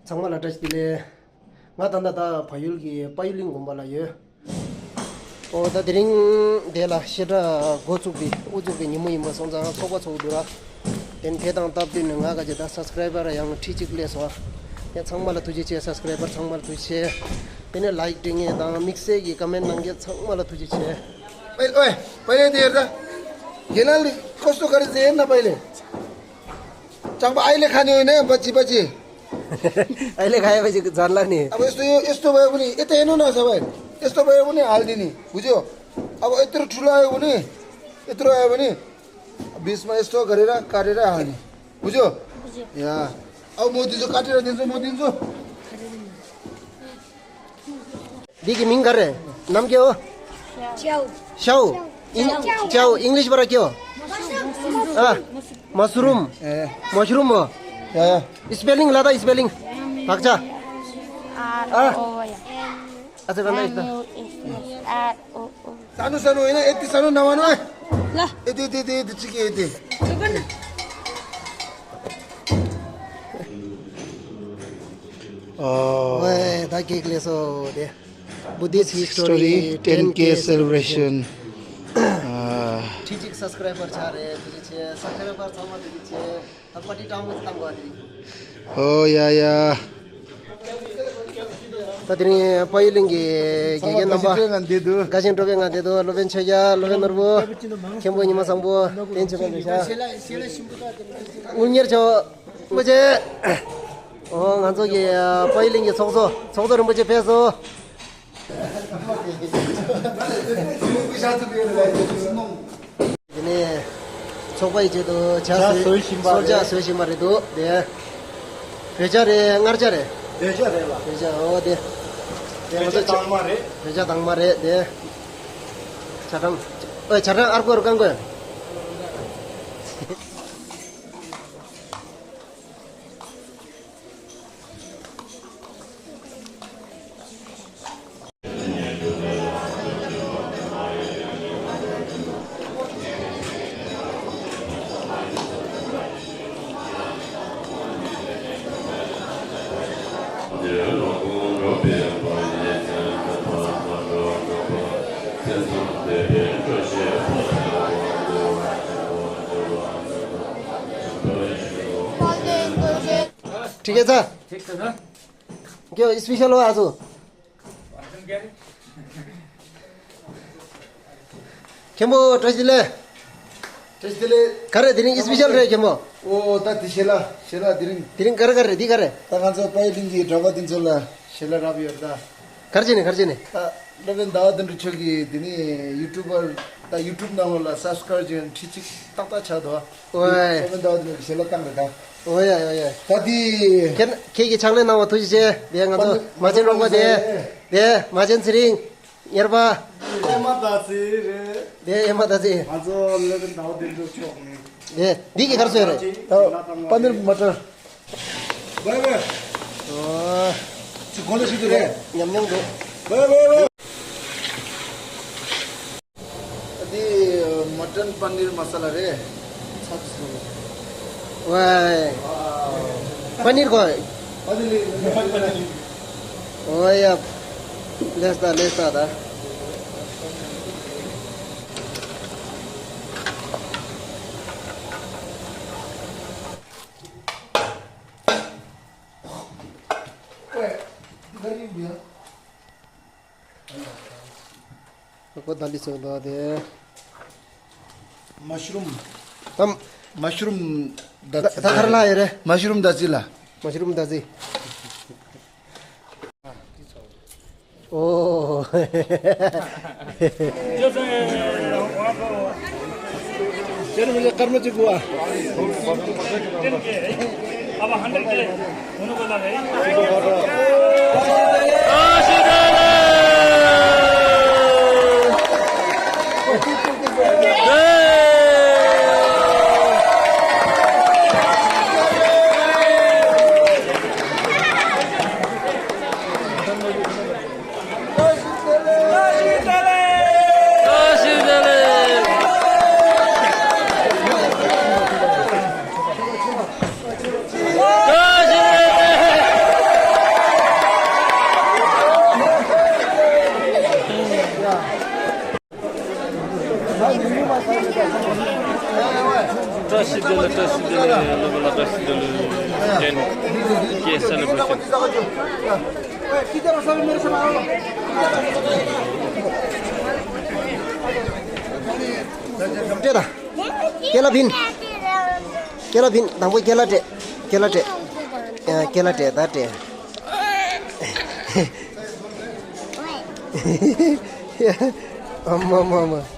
정말 아저씨들이 나타나다 바율기 바율링 공부라요. 다 드링 데라 시라 고추비 우주비 니무이모 성장 소바 소두라 된 개당 답되는 나가지다 서브스크라이버라 양 티지 클래스와 야 정말 투지체 서브스크라이버 정말 투지체 얘네 라이크 딩에 다 믹스에기 커멘트 남게 정말 투지체 पहिले त हेर्दा हेनाले कस्तो गरे चाहिँ हेर्न पहिले चम्पा अहिले खाने होइन पछि पछि अहिले खाएपछि झर्ला नि अब यस्तो भयो भने यता हेर्नु न सबै यस्तो भयो भने हालिदिने बुझ्यो अब यत्रो ठुलो आयो भने यत्रो आयो भने बिचमा यस्तो गरेर काटेर हाल्ने बुझ्यो यहाँ अब म दिन्छु काटेर दिन्छु म दिन्छु दिकी मिङ गरे नाम के हो शाउ शाउ इंग्लिश बाट के हो मशरूम मशरूम हो स्पेलिङ लादा स्पेलिङ भाग्छ अच्छा भन्दा यस्तो सानो सानो होइन यति सानो नभनु है ल यति यति यति यति चिके यति ओए दा cake lasso they Buddhist story 10K celebration ठीक सब्सक्राइबर छ रे तुझे सब्सक्राइबर छ म तुझे अपटी टाउन में काम गर्दै हो या तदिनी पहिलिङे गेगे number गाजिन टोबे ngade do loben chaya loben norbo kembo ni masangbo tenche ko bisa unyer jo 뭐제 nganzoge पहिलिङे 송소는 뭐제 배서 ini coba itu jasa soal itu dia bekerja ngarjare bekerja oh dia bekerja tangmare dia cadang argo gue ठीक है sir क्या special हो आज chemo ट्रेजिले करे दिन special रे chemo ओ त शेला दिन करे दी करे त खान्छ पहिलिङे ढगा दिन्छ ल शेला राबी हेर्दा खर्जिने लेकिन दावत दिन छोकी दिनी यूट्यूबर ता यूट्यूब ना होला सब्सक्राइब जन ठीक तता छ दो ओए लेकिन दावत दिन शेला काम दा ओए तदी केके 창내 나와 두지제 내가도 마진 로고 네 마진 스링 여봐 네 에마다지 आज लेकिन दावत दिन छु 네 니게 가르쳐요 पनीर मटर बराबर 어 गोले सिधो रे 냠냠도 बराबर अदी मटन पनीर मसाला रे वाह पनीर को ओए अब लेस्ता था को दाली चला दे मशरूम हम मशरूम 다달라 이래 मशरूम दजिला मशरूम दाजी 오 चलो मुझे कर्म से गुआ अब 100 के होने को लगा किधर सब मेरे से मारो Tera. Kela bin. Kela bin. Tangbo kela te. Kela te. Kela te. Da te. Amma.